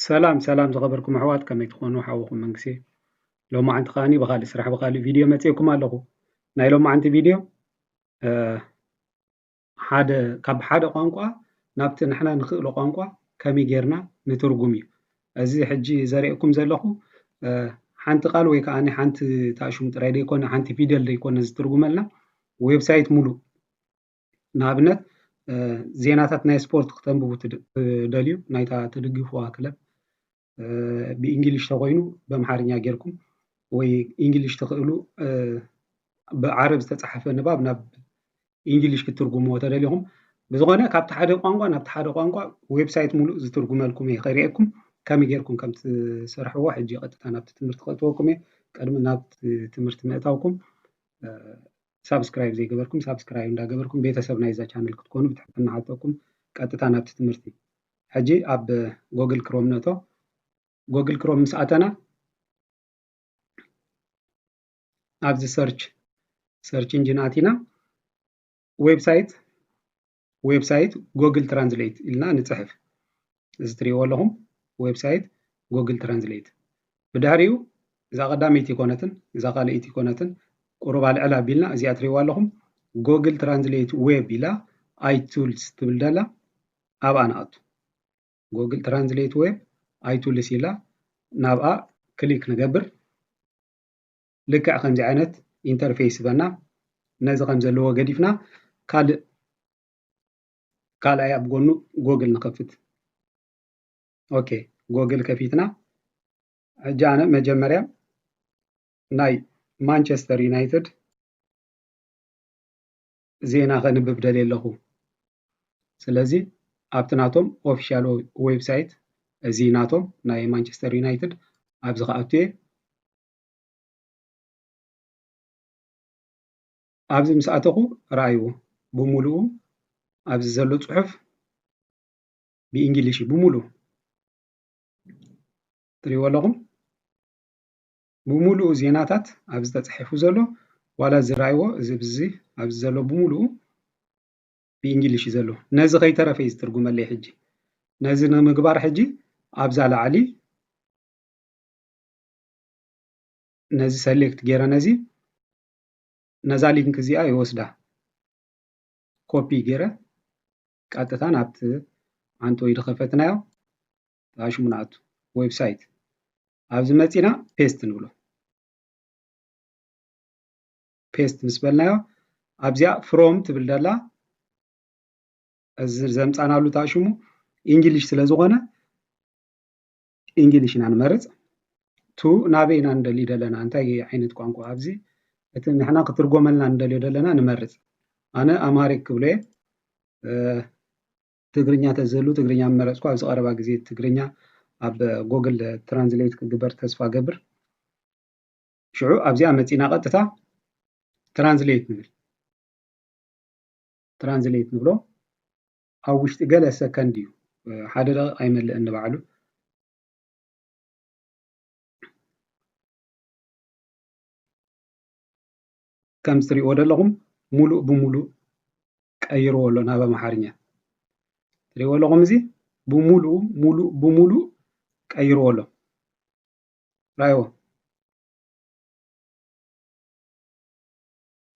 ሰላም ሰላም ዝኸበርኩም ኣሕዋት፣ ከመይ ትኾኑ? ሓውኹም መንግስቴ። ሎማዓንቲ ከኣኒ ብኻልእ ስራሕ ብኻልእ ቪድዮ መፂኤኩም ኣለኹ። ናይ ሎማዓንቲ ቪድዮ ሓደ ካብ ሓደ ቋንቋ ናብቲ ንሕና ንኽእሎ ቋንቋ ከመይ ጌርና ንትርጉም እዩ። እዚ ሕጂ ዘርእየኩም ዘለኹ ሓንቲ ቃል ወይ ከዓ ሓንቲ ታሽሙ ጥራይ ደይኮነ፣ ሓንቲ ፊደል ደይኮነ ዝትርጉመልና፣ ዌብሳይት ሙሉእ። ንኣብነት ዜናታት ናይ ስፖርት ክተንብቡ ትደልዩ፣ ናይታ ትድግፍዋ ክለብ ብእንግሊሽ ተኮይኑ ብኣምሓርኛ ጌርኩም፣ ወይ እንግሊሽ ትኽእሉ ብዓረብ ዝተፃሓፈ ንባብ ናብ እንግሊሽ ክትትርጉምዎ ተደሊኹም፣ ብዝኾነ ካብቲ ሓደ ቋንቋ ናብቲ ሓደ ቋንቋ ዌብሳይት ሙሉእ ዝትርጉመልኩም እየ ከርእየኩም። ከመይ ጌርኩም ከም ትሰርሕዎ ሕጂ ቀጥታ ናብቲ ትምህርቲ ከእትወኩም እየ። ቅድሚ ናብቲ ትምህርቲ ምእታውኩም ሳብስክራይብ ዘይገበርኩም ሳብስክራይብ እንዳገበርኩም ቤተሰብ ናይዛ ቻነል ክትኮኑ ብትሕትና ሓተኩም። ቀጥታ ናብቲ ትምህርቲ። ሕጂ ኣብ ጎግል ክሮም ነእቶ። ጎግል ክሮም ምስ ኣተና ኣብዚ ሰርች ሰርች ኢንጂን ኣቲና ዌብሳይት ዌብሳይት ጎግል ትራንስሌት ኢልና ንፅሕፍ። እዚ ትሪእዎ ኣለኹም ዌብሳይት ጎግል ትራንስሌት። ብድሕሪኡ እዛ ቀዳመይቲ ይኮነትን እዛ ካልኣይቲ ይኮነትን ቁሩብ ኣልዕል ኣቢልና እዚኣ ትሪእዋ ኣለኹም። ጎግል ትራንስሌት ዌብ ኢላ ኣይቱልስ ትብል ደላ ኣብኣ ንኣቱ። ጎግል ትራንስሌት ዌብ ኣይቱልስ ኢላ ናብኣ ክሊክ ንገብር። ልክዕ ከምዚ ዓይነት ኢንተርፌስ ይበና። ነዚ ከም ዘለዎ ገዲፍና ካልእ ካልኣይ ኣብ ጎኑ ጎግል ንኸፍት። ኦኬ፣ ጎግል ከፊትና። ሕጂ ኣነ መጀመርያ ናይ ማንቸስተር ዩናይትድ ዜና ከንብብ ደልየ ኣለኹ። ስለዚ ኣብቲ ናቶም ኦፊሻል ዌብሳይት እዚ ናቶም ናይ ማንቸስተር ዩናይትድ ኣብዚ ክኣቱ እየ። ኣብዚ ምስ ኣተኹ ረኣይዎ፣ ብምሉኡ ኣብዚ ዘሎ ጽሑፍ ብእንግሊሽ እዩ ብምሉኡ። ትሪእዎ ኣለኹም? ብምሉኡ ዜናታት ኣብዚ ተጻሒፉ ዘሎ፣ ዋላ ዝረኣይዎ፣ እዚ ብዚ ኣብዚ ዘሎ ብምሉኡ ብእንግሊሽ እዩ ዘሎ። ነዚ ከይተረፈ እዩ ዝትርጉመለይ ሕጂ። ነዚ ንምግባር ሕጂ ኣብዛ ላዕሊ ነዚ ሰሌክት ገይረ ነዚ ነዛ ሊንክ እዚኣ ይወስዳ። ኮፒ ገይረ ቀጥታ ናብቲ ዓንተወይ ዝኸፈትናዮ ተኣሽሙ ንኣቱ ዌብሳይት። ኣብዚ መፂና ፔስት ንብሎ። ፔስት ምስ በልናዮ ኣብዚኣ ፍሮም ትብል ደላ እዚ ዘምፃናሉ ተኣሽሙ ኢንግሊሽ ስለ ዝኾነ ኢንግሊሽ ኢና ንመርፅ። ቱ ናበይ ኢና ንደሊ ደለና፣ እንታይ ዓይነት ቋንቋ ኣብዚ እቲ ንሕና ክትርጎመልና ንደልዮ ደለና ንመርፅ። ኣነ ኣምሃሪክ ክብሎ እየ። ትግርኛ ተዝህሉ ትግርኛ ምመረፅኩ። ኣብዚ ቀረባ ግዜ ትግርኛ ኣብ ጎግል ትራንስሌት ክግበር ተስፋ ገብር። ሽዑ ኣብዚኣ መፂና ቀጥታ ትራንስሌት ንብል። ትራንስሌት ንብሎ ኣብ ውሽጢ ገለ ሰከንድ እዩ፣ ሓደ ደቂቕ ኣይመልእን ንባዕሉ። ከም ትሪእዎ ዘለኹም ሙሉእ ብሙሉእ ቀይርዎ ኣሎ ናብ ኣምሓርኛ። ትሪእዎ ኣለኹም እዚ ብሙሉኡ ሙሉእ ብሙሉእ ቀይርዎ ኣሎ። ራይዎ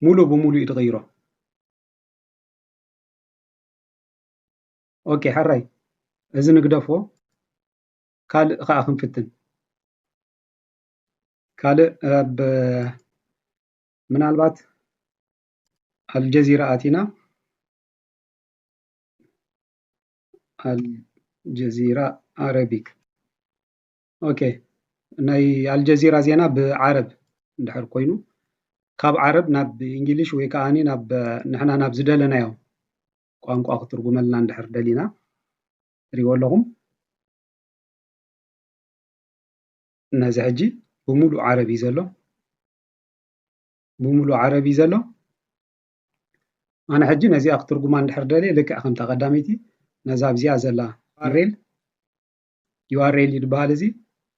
ሙሉእ ብሙሉእ እዩ ዝቕይሮ። ኦኬ፣ ሕራይ እዚ ንግደፎ፣ ካልእ ኸዓ ክንፍትን። ካልእ ኣብ ምናልባት ኣልጀዚራ ኣቲና፣ ኣልጀዚራ ኣረቢክ። ኦኬ፣ ናይ ኣልጀዚራ ዜና ብዓረብ እንድሕር ኮይኑ፣ ካብ ዓረብ ናብ እንግሊሽ ወይ ከዓ ናብ ንሕና ናብ ዝደለናዮ ቋንቋ ክትርጉመልና እንድሕር ደሊና፣ ትሪእዎ ኣለኹም። ነዚ ሕጂ ብሙሉእ ዓረብ እዩ ዘሎ፣ ብሙሉእ ዓረብ እዩ ዘሎ። ኣነ ሕጂ ነዚኣ ክትርጉማ እንድሕር ደልየ፣ ልክዕ ከምታ ቀዳመይቲ ነዛ ኣብዚኣ ዘላ ዩኣርኤል፣ ዩኣርኤል እዩ ዝበሃል። እዚ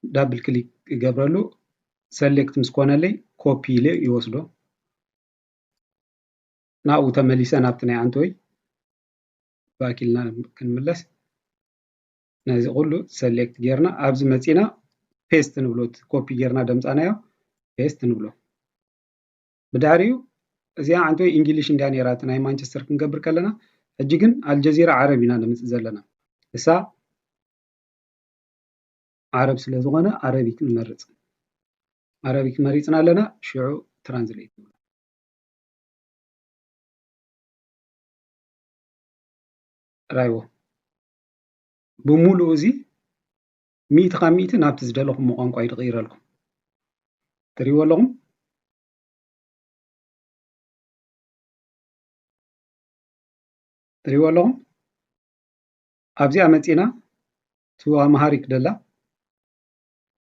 ዳብል ክሊክ ይገብረሉ፣ ሰሌክት ምስ ኮነለይ ኮፒ ኢለ ይወስዶ። ናብኡ ተመሊሰ ናብቲ ናይ ኣንቶይ ባክ ኢልና ክንምለስ። ነዚ ኩሉ ሰሌክት ጌርና ኣብዚ መጺና ፔስት ንብሎ። ኮፒ ጌርና ደምጻናዮ ፔስት ንብሎ። ብድሕሪኡ እዚኣ ዓንቶይ እንግሊሽ እንድያ ነይራ እቲ ናይ ማንቸስተር ክንገብር ከለና፣ ሕጂ ግን ኣልጀዚራ ዓረብ ኢና ነምጽእ ዘለና። እሳ ዓረብ ስለ ዝኾነ ኣረቢክ ንመርጽ። ኣረቢክ መሪጽና ኣለና። ሽዑ ትራንስሌት ንብሎ። ራይዎ ብምሉኡ እዚ ሚእቲ ካብ ሚእቲ ናብቲ ዝደለኹም ቋንቋ እዩ ዝቕይረልኩም። ትሪእዎ ኣለኹም? ትሪእዎ ኣለኹም? ኣብዚኣ መጺና ቱ ኣምሃሪክ ደላ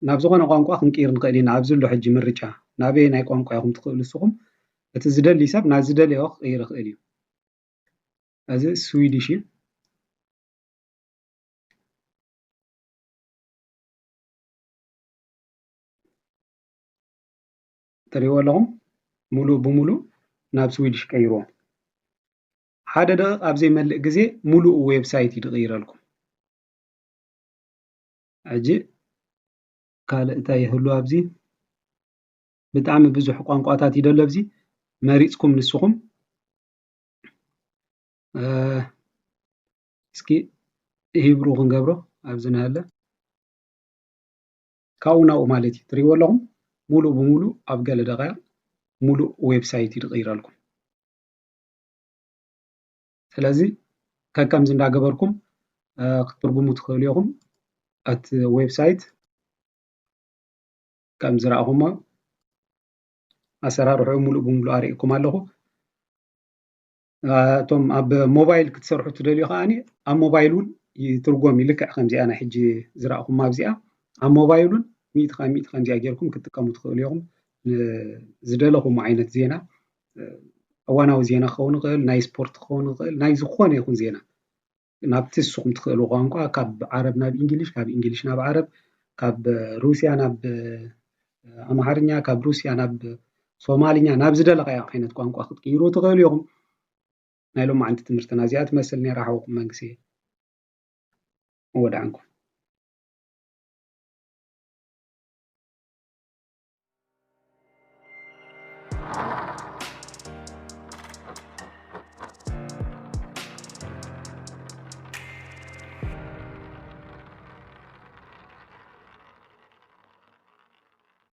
ናብ ዝኾነ ቋንቋ ክንቅይር ንኽእል ኢና። ኣብዚ ኣሎ ሕጂ ምርጫ ናበየናይ ቋንቋ ኢኹም ትኽእሉ ንስኹም። እቲ ዝደሊ ሰብ ናብ ዝደለዮ ክቕይር ይኽእል እዩ። እዚ ስዊዲሽ እዩ። ትሪእዎ ኣለኹም? ሙሉእ ብሙሉእ ናብ ስዊዲሽ ቀይርዎ። ሓደ ደቂቕ ኣብ ዘይመልእ ግዜ ሙሉእ ዌብሳይት እዩ ዝቕይረልኩም። ሕጂ ካልእ እንታይ ይህሉ ኣብዚ? ብጣዕሚ ብዙሕ ቋንቋታት እዩ ዘሎ ኣብዚ። መሪጽኩም ንስኹም። እ፣ እስኪ ሂብሩ ክንገብሮ ኣብዚ ናሃለ። ካብኡ ናብኡ ማለት እዩ። ትሪእዎ ኣለኹም? ሙሉእ ብሙሉእ ኣብ ገለ ደቂቕ ሙሉእ ዌብሳይት እዩ ዝቕይረልኩም። ስለዚ ከከምዚ እንዳገበርኩም፣ እ፣ ክትትርጉሙ ትኽእሉ ኢኹም። እቲ ዌብሳይት ከም ዝረኣኹሞ ኣሰራርሕኡ ሙሉእ ብሙሉእ ኣርእየኩም ኣለኹ። እ፣ እቶም ኣብ ሞባይል ክትሰርሑ ትደልዩ ከኣ ኣብ ሞባይል እውን ይትርጎም እዩ። ልክዕ ከምዚኣ ናይ ሕጂ ዝረኣኹማ ኣብዚኣ ኣብ ሞባይል እውን ሚእቲ ካብ ሚእቲ ከምዚኣ ጌርኩም ክትጥቀሙ ትኽእሉ ኢኹም። ን-፣ ዝደለኹም ዓይነት ዜና፣ እ፣ እዋናዊ ዜና ክኸውን ይኽእል፣ ናይ ስፖርት ክኸውን ይኽእል፣ ናይ ዝኾነ ይኹን ዜና ናብቲ ንስኹም ትኽእሉ ቋንቋ፣ ካብ ዓረብ ናብ እንግሊሽ፣ ካብ እንግሊሽ ናብ ዓረብ፣ ካብ ሩስያ ናብ ኣምሓርኛ፣ ካብ ሩስያ ናብ ሶማልኛ፣ ናብ ዝደለኻዮ ዓይነት ቋንቋ ክትቅይሩ ትኽእሉ ኢኹም። ናይ ሎማዓንቲ ትምህርትና እዚኣ ትመስል ነይራ። ሓውኩም መንግስየ፣ ወድዓንኩም።